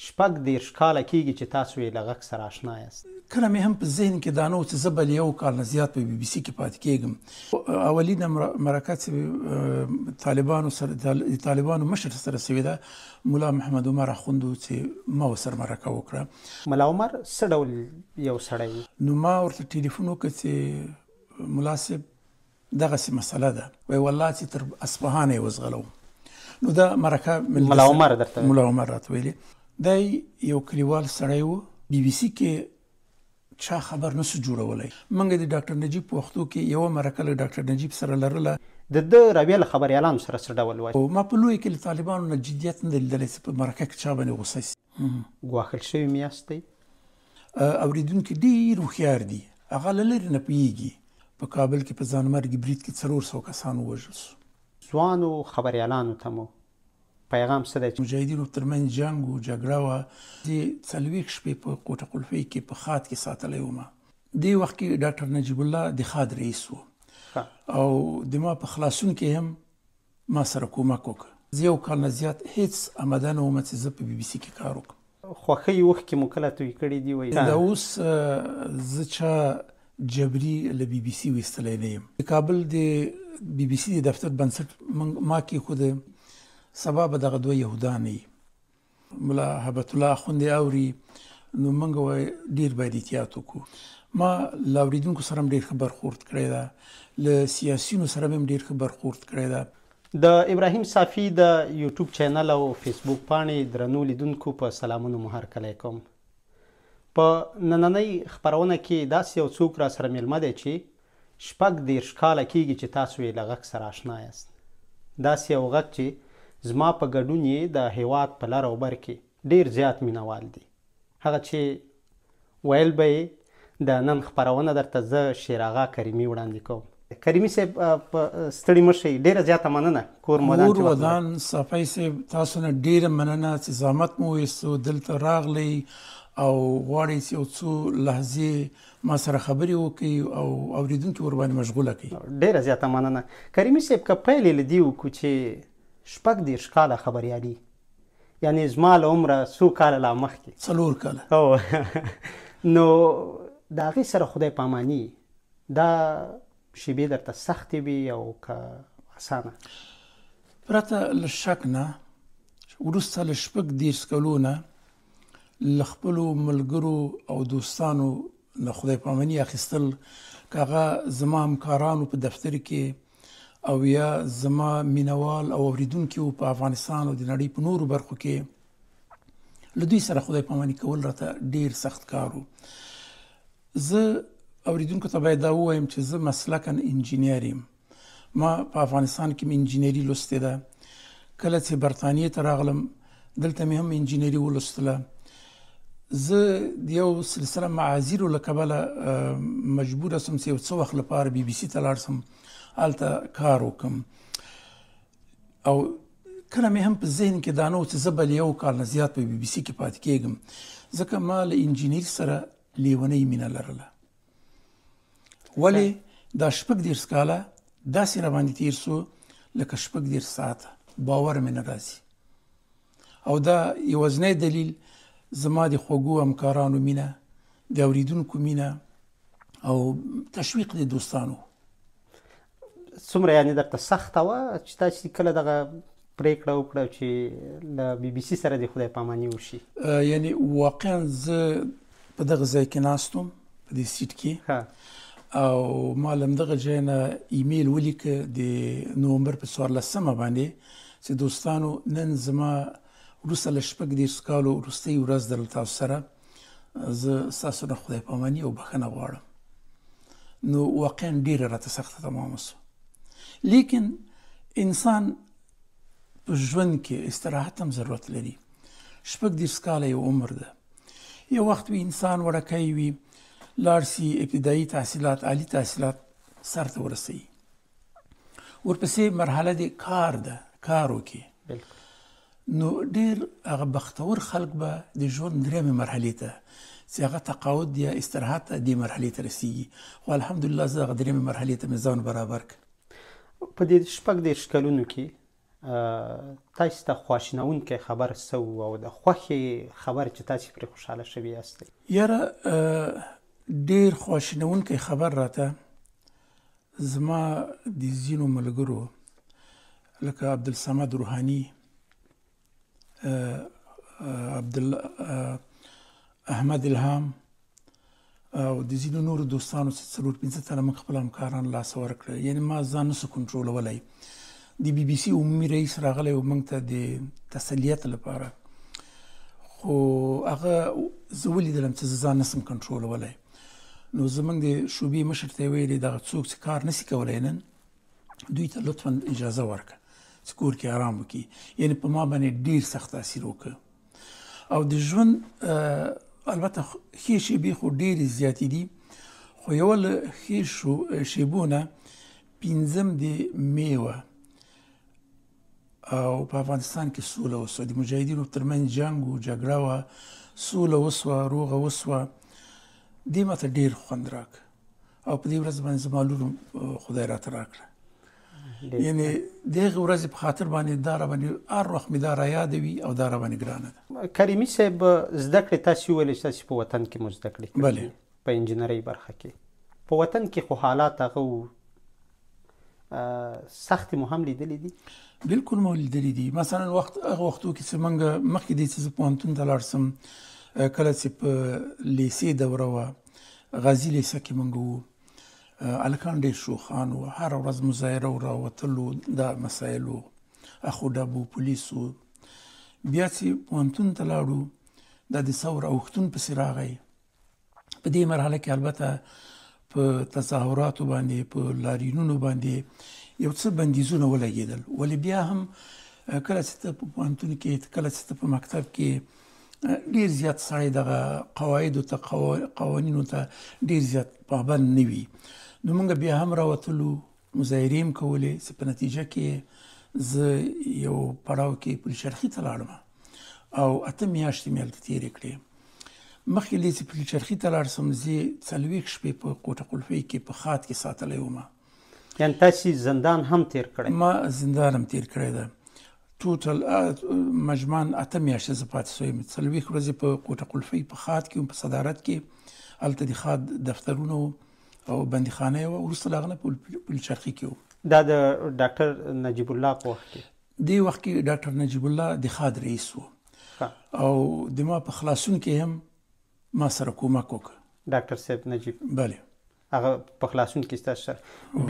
36 کاله کېږي چې تاسو یې له غږ سره آشنا یاست. کله مې هم په ذهن کې دا نه و چې زه به له یو کال نه زیات په بي بي سي کې پاتې کېږم. اولینه مرکه چې طالبانو سره، د طالبانو مشر سره سوې ده، ملا محمد عمر اخوند و چې ما ورسره مرکه وکړه. ملا عمر څه ډول یو سړی و؟ نو ما ورته ټلیفون وکړ چې ملا صاحب دغسې مسله ده. وایي والله چې تر اصفهانه یې وځغلوم. نو دا مرکه ملا عمر درته ملا عمر راته ویلې. دی یو کلیوال سړی و، بي بي سي کې چا خبر نسو جوړولی. موږ د ډاکټر نجیب په وختو کې یوه مرکه له ډاکټر نجیب سره لرله. د ده رویه له خبریالانو سره څه ډول وه؟ ما په لویه کې له طالبانو نه جدیت نه دی لیدلی چې په مرکه کې چا باندې غوسه سي. ګواښل شوي مې یاستئ؟ اورېدونکي ډېر هوښیار دي، هغه له لرې نه پوهېږي. په کابل کې په ځانمرګي برید کې 400 کسان ووژل سو. ځوانو خبریالانو ته مو پیغام څه دی؟ مجاهدینو ترمنځ جنګ و جګړه وه. زه 40 شپې په کوټه قلفۍ کې په خاد کې ساتلی وم. دې وخت کې ډاکټر نجیب الله د خاد رئیس و او د ما په خلاصون کې هم ما سره کومک وکړ. زه یو کال نه زیات هیڅ اماده نه وم چې زه په بي بي سي کې کار وکړم. خوښۍ اوښکې مو کله توی کړي دي؟ وایي دا اوس زه چا جبري له بي بي سي ویستلی نه یم. د کابل د بي بي سي د دفتر بنسټ ما کېښوده. سبا به دغه دوه یهودان وي، ملا هبت الله اخوند یې اوري، نو موږ وایي ډېر باید احتیاط وکړو. ما له اورېدونکو سره هم ډېر ښه برخورد کړی ده، له سیاسیونو سره مې هم ډېر ښه برخورد کړی ده. د ابراهیم صافي د یوټیوب چینل او فیسبوک پاڼې درنو لیدونکو په سلامونو مو هرکلی کوم. په نننۍ خپرونه کې داسې یو څوک را سره میلمه دی چې 36 کاله کېږي چې تاسو یې له غږ سره آشنا یاست. داسې یو غږ چې زما په ګډون یې د هیواد په لر او بر کې ډېر زیات مینهوال دي. هغه چې ویل به یې د نن خپرونه درته زه شیراغا کریمي وړاندې کوم. کریمي صاحب په ستړي مه شئ، ډېره زیاته مننه. کور مو ودان. کور ودان صافی صاحب، تاسو نه ډېره مننه چې زحمت مو وایستو، دلته راغلی او غواړئ چې یو څو لحظې ما سره خبرې وکړئ او اورېدونکي ورباندې مشغوله کړئ. ډېره زیاته مننه کریمي صاحب. که پیل یې له دې وکړو چې 36 کاله خبریالي، یعنې زما له عمره څو کاله لا مخکې، 4 کاله، نو د هغې سره خدای پاماني دا شیبې درته سختې وي او که اسانه؟ پرته له شک نه وروسته له 36 کلو نه له خپلو ملګرو او دوستانو نه خدای پاماني اخیستل، که هغه زما همکارانو په دفتر کې او یا زما مینوال او اورېدونکي وو په افغانستان او د نړۍ په نورو برخو کې، له دوی سره خدای پاماني کول راته ډېر سخت کار و. زه اورېدونکو ته باید دا ووایم چې زه مسلکاً انجینیر یم. ما په افغانستان کې مې انجینري لوستې ده. کله چې برتانیې ته راغلم دلته مې هم انجینري ولوستله. زه د یو سلسله معاذیرو له کبله مجبوره سم چې یو څه وخت لپاره بي بي سي ته لاړ سم، هلته کار وکړم. او کله مې هم په ذهن کې دا نه و چې زه به له یو کال نه زیات په بي بي سي کې پاتې کېږم، ځکه ما له انجینري سره لیونۍ مینه لرله. ولې دا 36 کاله داسې را باندې تېر سو لکه 36 ساعته، باور مې نه راځي. او دا یوازنی دلیل زما د خوږو همکارانو مینه، د اورېدونکو مینه او تشویق د دوستانو. څومره یعنې درته سخته وه چې تاسې کله دغه پرېکړه وکړه چې له بي بي سي سره د خدای پاماني وشي؟ یعنې واقعا زه په دغه ځای کې ناست وم، په دې سیټ کې، او ما له همدغه ځای نه ایمیل ولیکه د نومبر په 14 باندې چې دوستانو نن زما وروسته له 36 کالو وروستۍ ورځ ده له تاسو سره، زه ستاسو نه خدای پاماني او بښنه غواړم. نو واقعا ډېره راته سخته تمامه سوه. لیکن انسان په ژوند کې استراحت هم ضرورت لري. 36 کاله یو عمر ده. یو وخت وي انسان وړکی وي، لاړ سي ابتدایي تحصیلات، عالي تحصیلات سرته ورسوي، ورپسې مرحله د کار ده، کار وکړي. نو ډېر هغه بختور خلک به د ژوند درېیمې مرحلې ته چې هغه تقاعد یا استراحت ته دې مرحلې ته رسېږي. خو الحمدلله زه هغه درېیمې مرحلې ته مې ځان برابر کړ. په دې 36 کلونو کې تاسو ته خواشینونکی خبر څه و او د خوښې خبر چې تاسو پرې خوشحاله شوي یاستئ؟ یاره ډیر خواشینونکی خبر راته زما د ځینو ملګرو لکه عبدالصمد روحاني، عبد احمد الهام او د ځینو نورو دوستانو چې څلور پنځه تنه موږ خپل همکاران لاسه ورکړه. یعنې ما ځان نسو کنټرولولی. د بي بي سي عمومي رئیس راغلی و موږ ته د تسلیت لپاره، خو هغه زه ولیدلم چې زه ځان نسم کنټرولولی. نو زموږ د شعبې مشر ته یې ویلې دغه څوک چې کار نسي کولی نن دوی ته لطفا اجازه ورکړه چې کور کې آرام وکړي. یعنې په ما باندې ډیر سخت تاثیر وکړ. او د ژوند البته ښې شیبې خو ډېرې زیاتې دي، خو یوه له ښې شیبو نه 5 د مې وه او په افغانستان کې سوله وسوه. د مجاهدینو ترمنځ جنګ و جګړه وه، سوله وسوه، روغه وسوه. دې ماته ډېر خوند راکړ او په دې ورځ باندې زما لور خدای راته راکړه. یعنې د هغې ورځې په خاطر باندې دا را باندې هر وخت مې دا را یادوي او دا را باندې ګرانه ده. کریمي صاحب، زده کړې تاسې وویلې چې تاسې په وطن کې مو زده کړې کړې؟ بله. په انجینرۍ برخه کې. په وطن کې خو حالات هغه وو، سختې مو هم لیدلې دي؟ بالکل مو لیدلې دي. مثلا وخت هغه وختو کې چې موږ مخکې دې چې زه پوهنتون ته لاړ سم، کله چې په لیسې دوره وه، غازي لیسه کې موږ وو، هلکان ډېر شوخان وو، هره ورځ مظاهره و راوتلو، دا مسایل وو، اخو ډب و، پولیس و. بیا چې پوهنتون ته لاړو، دا د ثور اوښتون پسې راغی. په دې مرحله کې البته په تظاهراتو باندې، په لاریونونو باندې یو څه بندیزونه ولګېدل، ولې بیا هم کله چې ته په پوهنتون کې، کله چې ته په مکتب کې، ډېر زیات سړی دغه قواعدو ته، قوانینو ته ډېر زیات پابند نه وي. نو موږ بیا هم راوتلو، مظاهرې هم کولې، چې په نتیجه کې زه یو پړاو کې پل چرخي ته لاړم او 8 میاشتې مې هلته تېرې کړې. مخکې له دې چې پل چرخي ته لاړ سم، زه 40 شپې په کوټه قلفۍ کې په خاد کې ساتلی وم. یعنې تاسې زندان هم تېر کړی؟ ما زندان هم تېر کړی ده. ټوټل مجموعاً 8 میاشتې زه پاتې سوی یم. 40 ورځې په کوټه قلفۍ په خاد کې وم، په صدارت کې، هلته د خاد دفترونه وو او بندیخانه یې وه. وروسته له هغه نه پل چرخي کې وم. دا د ډاکټر نجیب الله په وخت کې؟ دې وخت کې ډاکټر نجیب الله د خاد رئیس و او د ما په خلاصون کې هم ما سره کومک وکړ. ډاکټر صاحب نجیب؟ بله. هغه په خلاصون کې ستاسو سره.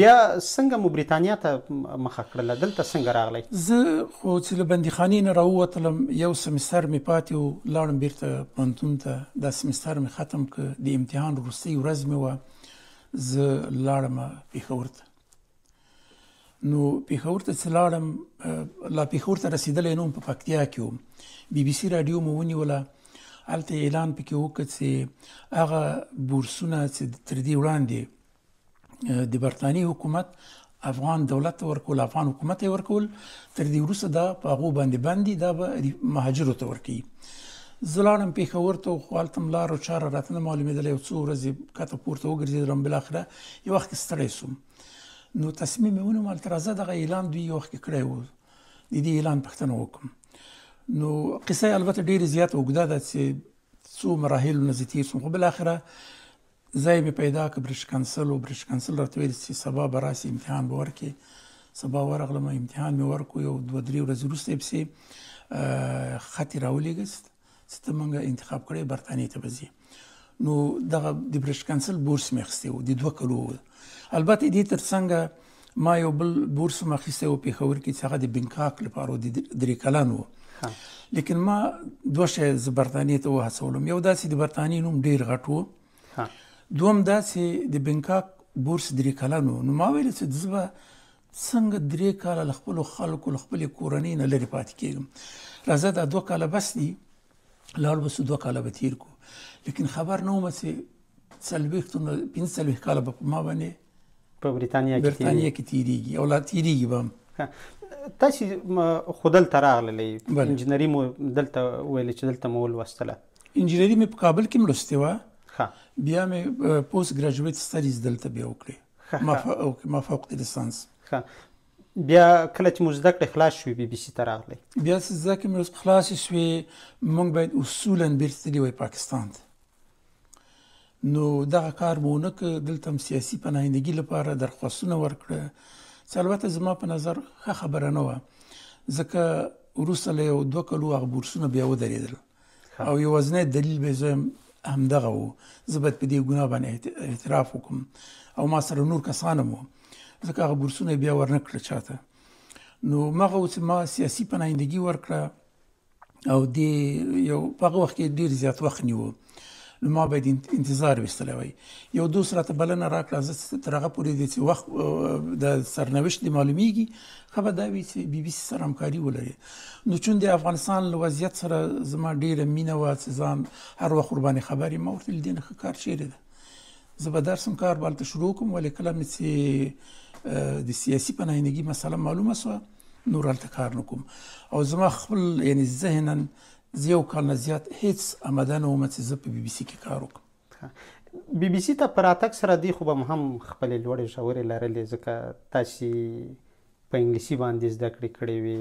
بیا څنګه مو بریتانیا ته مخه کړله؟ دلته څنګه راغلی؟ زه خو چې له بندیخانې نه راووتلم، یو سمستر مې پاتې و، لاړم بیرته پوهنتون ته. دا سمستر مې ختم کړ، د امتحان وروستۍ ورځ مې وه، زه لاړم پېښور ته. نو پېښور ته چې لاړم، لا پېښور ته رسېدلی نه وم، په پکتیا کې وم. بي بي سي راډیو مو ونیوله، هلته اعلان پکې وکړ چې هغه بورسونه چې تر دې وړاندې د برتانیې حکومت افغان دولت ته ورکول، افغان حکومت یې ورکول، تر دې وروسته دا په هغو باندې بند دي، دا به مهاجرو ته ورکوي. زه لاړم پېښور ته، خو هلته هم لار او چاره راته نه معلومېدله. یو څو ورځې کته پورته وګرځېدلم، بالاخره یو وخت کې ستړی سوم. نو تصمیم مې ونیو، هلته راځه دغه اعلان دوی یو وخت کې کړی و، د دې اعلان پوښتنه وکړم. نو قصه یې البته ډېرې زیاته اوږده ده چې څو مراحلو نه زه تېر سوم، خو بالاخره ځای مې پیدا کړ، برټش کونسل و. برټش کونسل راته ویل چې سبا به راسي امتحان به ورکړې. سبا ورغلم، امتحان مې ورکړو. یو دوه درې ورځې وروسته یې پسې خط یې راولېږه چې ته موږ انتخاب کړی، برتانیې ته به ځې. نو دغه د برټش کونسل بورس مې اخیستی و، د 2 کلو و. البته دې تر څنګه ما یو بل بورس هم اخیستی و پېښور کې چې هغه د بنکاک لپاره و، د 3 کلن و. لیکن ما دوه شی زه برتانیې ته وهڅولم. یو دا چې د برتانیې نوم ډېر غټ و، دوم دا چې د بنکاک بورس 3 کلن و. نو ما ویل چې زه به څنګه 3 کاله له خپلو خلکو، له خپلې کورنۍ نه لرې پاتې کېږم؟ راځه دا 2 کاله بس دي، لاړ به سو، 2 کاله به تېر کړو. لیکن خبر نه وم چې 40 نه 45 کاله به په ما باندې په برېټانیا کې تېرېږي او لا تېرېږي به هم. تاسې خو دلته راغللئ، انجینري مو دلته ویلې چې دلته مو ولوستله؟ انجینري مې په کابل کې هم لوستې وه، بیا مې post graduate studies دلته بیا وکړې، ما فوق لیسانس. بیا کله چې مو زده کړې خلاص شوې بي بي سي ته راغلئ؟ بیا چې زده کړې مې خلاصې شوې، موږ باید اصولا بیرته تللي وای پاکستان ته. نو دغه کار مو ونه کړ. دلته هم سیاسي پناهندګي لپاره درخواستونه ورکړه، چې البته زما په نظر ښه خبره نه وه، ځکه وروسته له یو دوه کلو هغه بورسونه بیا ودرېدل او یوازینی دلیل به زه همدغه و. زه باید په دې ګناه باندې اعتراف وکړم او ما سره نور کسان هم وو، ځکه هغه بورسونه یې بیا ورنه کړل چاته. نو مغه و چې ما سیاسي پناهندګي ورکړه او دې یو په هغه وخت کې ډېر زیات وخت نیوه، نو ما باید انتظار ویستلی وای. یو دوست راته بلنه راکړه، زه تر هغه پورې دی چې وخت د سرنوشت دې معلومیږي، ښه به دا وي چې بي بي سي سره همکاري ولري. نو چون د افغانستان له وضعیت سره زما ډېره مینه وه چې ځان هر وخت ورباندې خبر یم، ما ورته ویل دې نه ښه کار چېرې ده، زه به درس هم کار به هلته شروع کړم. ولې کله مې چې د سیاسي پناهندګي مسله معلومه سوه، نور هلته کار نه کوم. او زما خپل یعنې ذهنا زه یو کال نه زیات هیڅ اماده نه وم چې زه په بي بي سي کې کار وکړم. بي بي سي ته په راتګ سره دې خو به مو هم خپلې لوړې ژورې لرلې، ځکه تاسې په انګلیسي باندې زده کړې کړې وې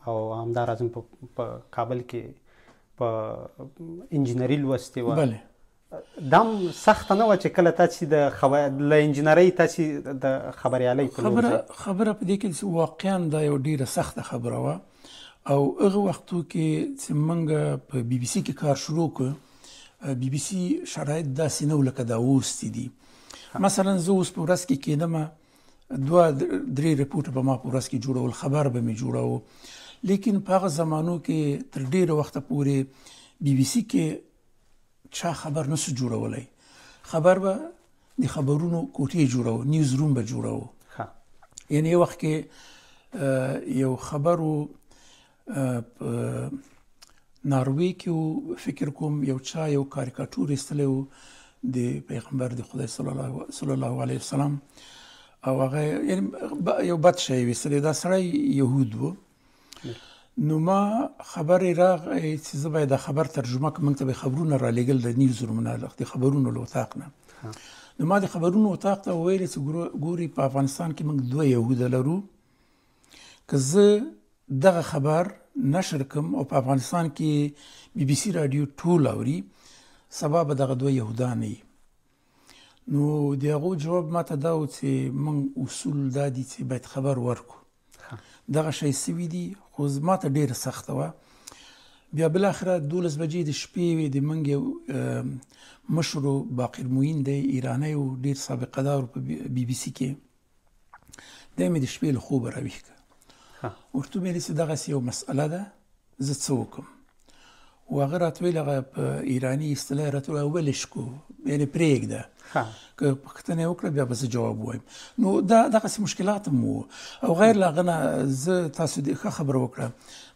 او همداراز هم په کابل کې په انجینري لوستې وه. بله. دا هم سخته نه وه چې کله تاسې د له انجینرۍ تاسې د خبریالۍ په لور ځئ؟ خبره په دې کې چې واقعا دا یو ډېره سخته خبره وه. او هغه وختو کې چې موږ په بي بي سي کې کار شروع کړ، بي بي سي شرایط داسې نه و لکه دا اوس چې دي. مثلا زه اوس په ورځ کې کېدم، دوه درې رپورټه به ما په ورځ کې جوړول، خبر به مې جوړاوه. لیکن په هغه زمانو کې تر ډېره وخته پورې بي بي سي کې چا خبر نه سو جوړولی. خبر به د خبرونو کوټې جوړاوه، نیوز روم به جوړاوه. یعنې یو وخت کې یو خبر و په ناروې کې و، فکر کوم یو چا یو کاریکاتور ایستلی و د پیغمبر د خدای صلی الله علیه وسلم، او هغه یعنې یو بد شی ویستلی، دا سړی یهود و. نو ما خبر یې راغی چې زه باید دا خبر ترجمه کړم، موږ ته به خبرونه رالیږل د نیوز روم نه، د خبرونو له اتاق نه. نو ما د خبرونو اتاق ته وویل چې ګوري په افغانستان کې موږ دوه یهوده لرو، که زه دغه خبر نشر کم او په افغانستان کې بي بي سي راډیو ټول اوري، سبا به دغه دوه یهودان وي. نو د هغو جواب ما ته دا و چې موږ اصول دا دي چې باید خبر ورکړو. دغه شی سوي دي، خو ما ته ډېره سخته وه. بیا بالاخره 12 بجې د شپې وې، د موږ یو مشر و، باقر معین دی، ایرانی و، ډېر سابقه دار په بي بي سي کې، دی مې د شپې له خوبه راویښ کړ. ورته ویل چې دغسې یو مسئله ده، زه څه وکړم؟ و هغه راته ویل، هغه په ایراني اصطلاح راته ویل ولش کو، یعنې پرېږده، که پوښتنه یې وکړه بیا به زه جواب ووایم. نو دا دغسې مشکلات هم وو. او غیر له هغه نه زه تاسو دې ښه خبره وکړه،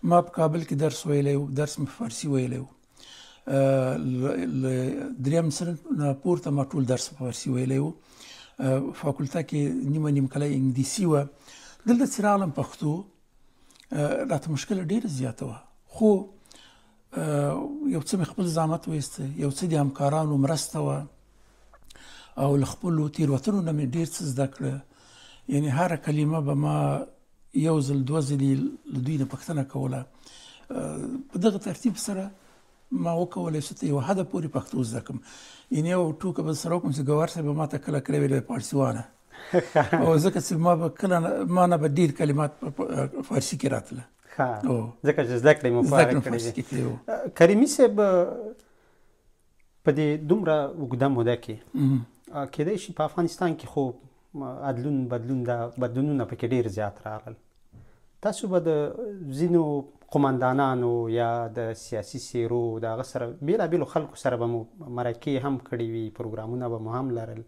ما په کابل کې درس ویلی و، درس مې په فارسي ویلی و، له دریم صنف نه پورته ما ټول درس په فارسي ویلی و. فاکولته کې نیمه نیمکله انګلیسي وه. دلته چې راغلم پښتو راته مشکله ډېره زیاته وه، خو یو څه مې خپل زحمت وایسته، یو څه د همکارانو مرسته وه، او له خپلو تېروتنو نه مې ډېر څه زده کړه. یعنې هره کلمه به ما یو ځل دوه ځلې له دوی نه پوښتنه کوله. په دغه ترتیب سره ما وکولی شو تر یوه حده پورې پښتو زده کړم. یعنې یو ټوکه به سره وکړم چې ګوهر صاحب به ما ته کله کله ویلی پارسیوانه، او ځکه چې ما به کله ما نه به ډېر کلمات په فارسي کې راتله. ځکه چې زده کړې مو په هغه کړې دي. کریمي صاحب، په دې دومره اوږده موده کې کېدای شي په افغانستان کې خو ادلون بدلون دا بدلونونه پکې ډېر زیات راغلل، تاسو به د ځینو قومندانانو یا د سیاسي څېرو د هغه سره بېلابېلو خلکو سره به مو مرکې هم کړې وي، پروګرامونه به مو هم لرل،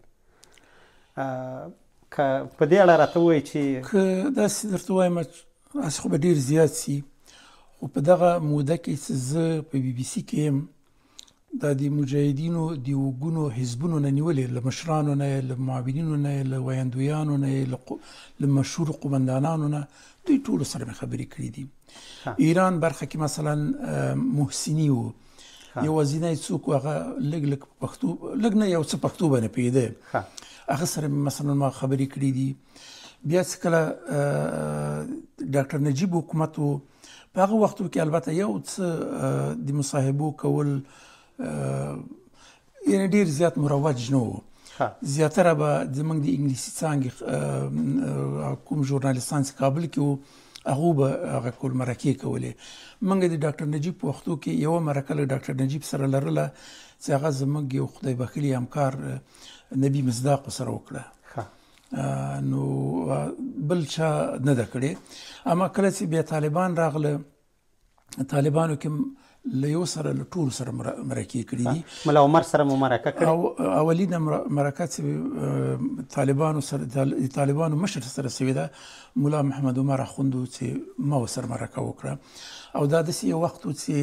که په دې اړه راته ووایئ چې که داسې درته ووایم هسې خو به ډېر زیات سي، خو په دغه موده کې چې زه په بي بي سي کې یم، دا د مجاهدینو د اوګونو حزبونو نه نیولې، له مشرانو نه، له معاونینو نه، له ویندویانو نه، له مشهورو قومندانانو نه، دوی ټولو سره مې خبرې کړې دي. ایران برخه کې مثلا محسني و، یوازینی څوک و هغه لږ لږ پښتو، لږ نه یو څه پښتو باندې پوهېده، هغه سره مثلا ما خبرې کړې دي. بیا چې کله ډاکټر نجیب حکومت و، په هغه وختو کې البته یو څه د مصاحبو کول یعنی ډیر زیات مروج نه و. زیاتره به زموږ د انګلیسي څانګې کوم ژورنالیستان چې کابل کې وو هغو به هغه کول مرکې کولې. موږ د ډاکټر نجیب په وختو کې یوه مرکه له ډاکټر نجیب سره لرله چې هغه زموږ یو خدای بخښلي همکار نبي مصداق سره وکړه. نو بل چا نه ده کړې. اما کله چې بیا طالبان راغله، طالبانو کې له یو سره له ټولو سره مرکې کړې دي. ملا عمر سره مو مرکه کړې؟ او اولینه مرکه چې طالبانو سره د طالبانو مشر سره سوې ده، ملا محمد عمر اخوند و چې ما ورسره مرکه وکړه. او دا داسې یو وخت و چې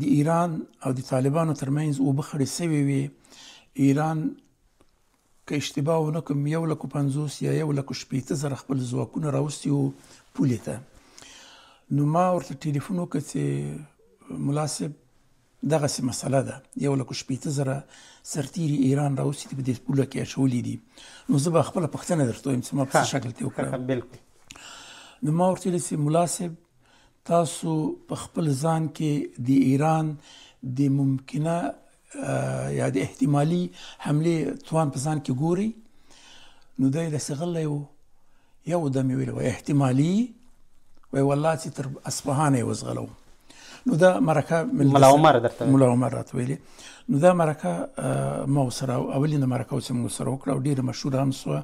د ایران او د طالبانو ترمنځ اوبه خړې سوې وې. ایران که اشتباه ونه کړم 150,000 یا 160,000 خپل ځواکونه راوستي وو پولې ته. نو ما ورته ټلیفون وکړ چې ملا صاحب دغسې مسله ده، 160,000 سرتیري ایران راوستي دي، په دې پوله کې اچولي دي. نو زه به خپله پوښتنه درته ووایم چې ما په څه شکل ته وکړه. بالکل. نو ما ورته ویل چې ملا صاحب تاسو په خپل ځان کې د ایران د ممکنه یا د احتمالي حملې توان په ځان کې ګورئ؟ نو دی داسې غلی و، یو دم یې ویل وایي احتمالي، وایي والله چې تر اصفهانه یې وځغلوم. نو دا مرکه ملا عمر درته ملا عمر راته ویلې. نو دا مرکه ما ورسره اولینه مرکه وه چې موږ ورسره وکړه او ډېره مشهوره هم سوه.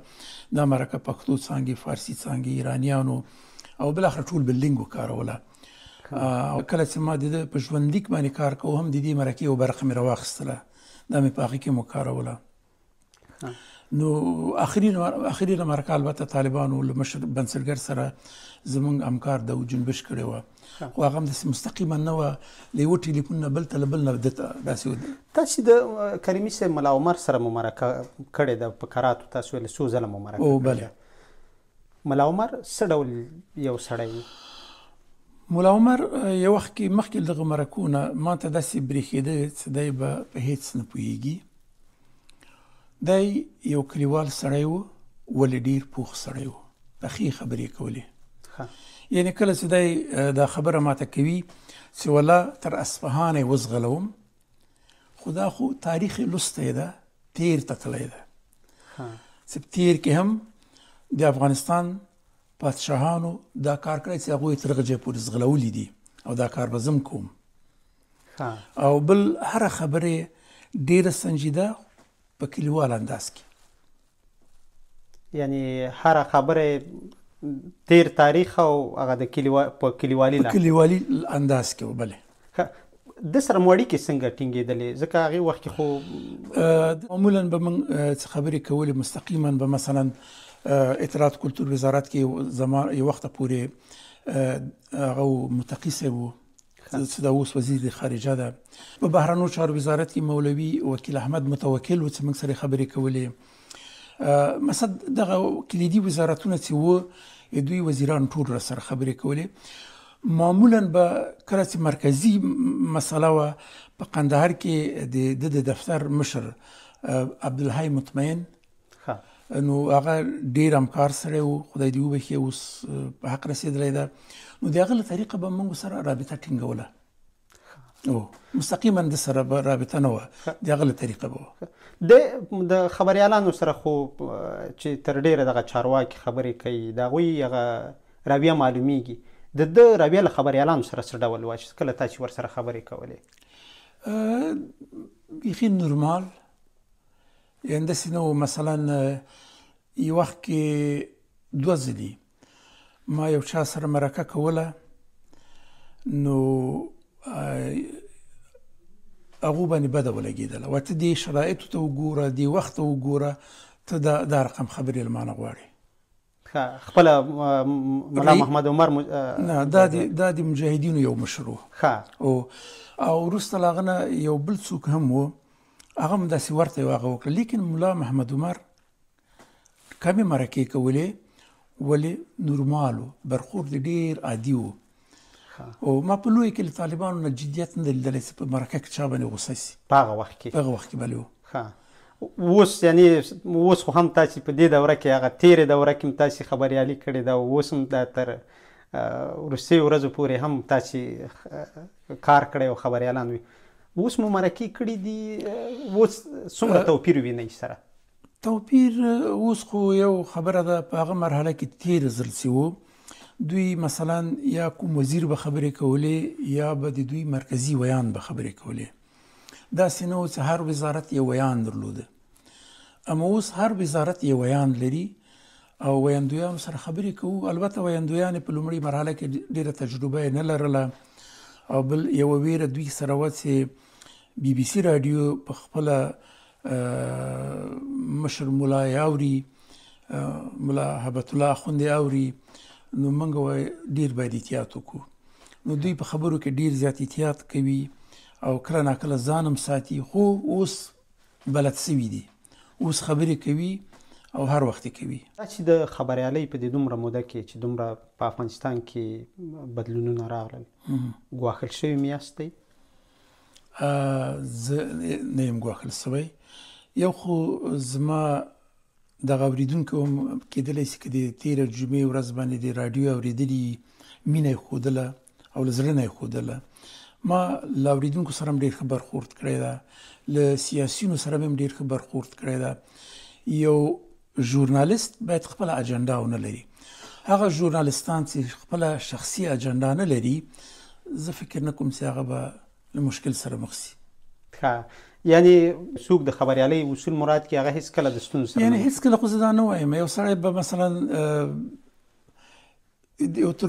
دا مرکه پښتو څانګې، فارسي څانګې، ایرانیانو او بالاخره ټول بلډینګ وکاروله. او کله چې ما د ده په ژوندلیک باندې کار کوو هم د دې مرکې یوه برخه مې راواخیستله، دا مې په هغې کې هم وکاروله. نو اخرینه مرکه البته طالبانو له مشر بنسټګر سره زمونږ همکار داود جنبش کړې وه، خو هغه هم داسې مستقیما نه وه، له یوه ټلیفون نه بل ته، له بل نه ده ته داسې وه. تاسې د کریمي صاحب ملا عمر سره مو مرکه کړې ده په کراتو، تاسو ویل څو ځله مو مرکه کړې ده. ملا عمر څه ډول یو سړی و؟ ملا عمر یو وخت کې مخکې له دغه مرکو نه ما ته داسې برېښېده چې دی به په هېڅ نه پوهېږي. دی یو کلیوال سړی و، ولې ډېر پوخ سړی و، پخې خبرې کولې. یعنې کله چې دی دا خبره ماته کوي چې ولا تر اصفهانه یې وځغلوم، خو دا خو تاریخ یې لوستی ده، تېر ته تللی ده، چې په تېر کې هم د افغانستان پادشاهانو دا کار کړی چې هغوی تر هغه ځایه پورې ځغلولي دي او دا کار به زه هم کوم. او بل هره خبره یې ډېره سنجیده په کلیوال انداز کې، یعنی هره خبره تیر تاریخ او هغه د په کلیوالي په کلیوالي انداز کې و. بله د سره مو اړیکې څنګه ټینګېدلې؟ ځکه هغې وخت کې خو معمولاً به موږ څه خبرې کولې مستقیما به مثلا اطلاعات کلتور وزارت کې زما یو وخته پورې هغه متقي صاحب و چې دا اوس وزیر د خارجه ده. په بهرنیو چارو وزارت کې مولوي وکیل احمد متوکل و چې موږ سره خبرې کولې. مثلا دغه کلیدي وزارتونه چې وو دوی وزیران ټول را سره خبرې کولې. معمولا به کله چې مرکزي مسله وه په قندهار کې د د دفتر مشر عبدالحی مطمئن، نو هغه ډېر همکار سړی و، خدای دې وبخښي اوس په حق رسېدلی ده. نو د هغه له طریقه به موږ سره رابطه ټینګوله، او مستقیما د سره به رابطه نه وه، د هغه له طریقه به وه. د خبریالانو سره خو چې تر ډېره دغه چارواکي خبرې کوي، د هغوی هغه رویه معلومیږي. د ده رویه له خبریالانو سره څه ډول وه چې کله تاسې ورسره خبرې کولې؟ بیخي نورمال، یعنې داسې نه و. مثلا یو وخت کې دوه ځلې ما یو چا سره مرکه کوله، نو هغو باندې بده ولګېدله، وایي ته دې شرایطو ته وګوره، دې وخت ته وګوره، ته دا رقم خبرې له ما نه غواړې. خپله ملا محمد عمر نه، دا د مجاهدینو یو مشر و. او وروسته له هغه نه یو بل څوک هم و، هغه هم داسې ورته یو هغه وکړه. لیکن ملا محمد عمر کمې مرکې کولې، ولې نورمال و، برخورد یې ډېر عادي و. او ما په لوی کې له طالبانو نه جدیت نه دی لیدلی چې په مرکه کې چا باندې غوسه شي. په هغه وخت کې؟ په هغه وخت کې بلې و. اوس یعنی اوس خو هم تاسې په دې دوره کې، هغه تېرې دوره کې هم تاسې خبریالي کړې ده او اوس هم دا تر وروستیو ورځو پورې هم تاسې کار کړی او خبریالان وي. اوس مو مرکې کړې دي، اوس څومره توپیر وینئ سره؟ توپیر اوس خو یو خبره ده، په هغه مرحله کې تېر ځل چې وو دوی مثلا یا کوم وزیر به خبرې کولې یا به د دوی مرکزي ویاند به خبرې کولې، داسې نه و چې هر وزارت یو ویاند درلوده. اما اوس هر وزارت یو ویاند لري او ویندویانو سره خبرې کوو. البته ویندویان په لومړۍ مرحله کې ډېره تجربه یې نه لرله او بل یوه ویره دوی سره وه چې بي بي سي راډیو په خپله مشر ملا یې اوري، ملا هبت الله اخوند یې اوري، نو موږ وایي ډېر باید احتیاط وکړو. نو دوی په خبرو کې ډېر زیات احتیاط کوي او کله ناکله ځان هم ساتي، خو اوس بلد سوي دي، اوس خبرې کوي او هر وخت یې کوي. دا چې د خبریالۍ په دې دومره موده کې چې دومره په افغانستان کې بدلونونه راغلل، ګواښل شوي مې یاستئ؟ زه نه یم ګواښل شوی. یو خو زما دغه اورېدونکي هم کېدلی شي که د تېره جمعې ورځ باندې د راډیو اورېدلي، مینه یې ښودله او له زړه نه یې ښودله. ما له اورېدونکو سره هم ډېر ښه برخورد کړی ده، له سیاسیونو سره مې هم ډېر ښه برخورد کړی ده. یو ژورنالیست باید خپله اجنډا ونه لري. هغه ژورنالیستان چې خپله شخصي اجنډا نه لري، زه فکر نه کوم چې هغه به له مشکل سره مخ سي. ښه، یعنی څوک د خبریالۍ اصول مراد کې هغه هیڅکله د ستونزو سره یعنی هیڅکله خو زه دا نه وایم. یو سړی به مثلا یو تر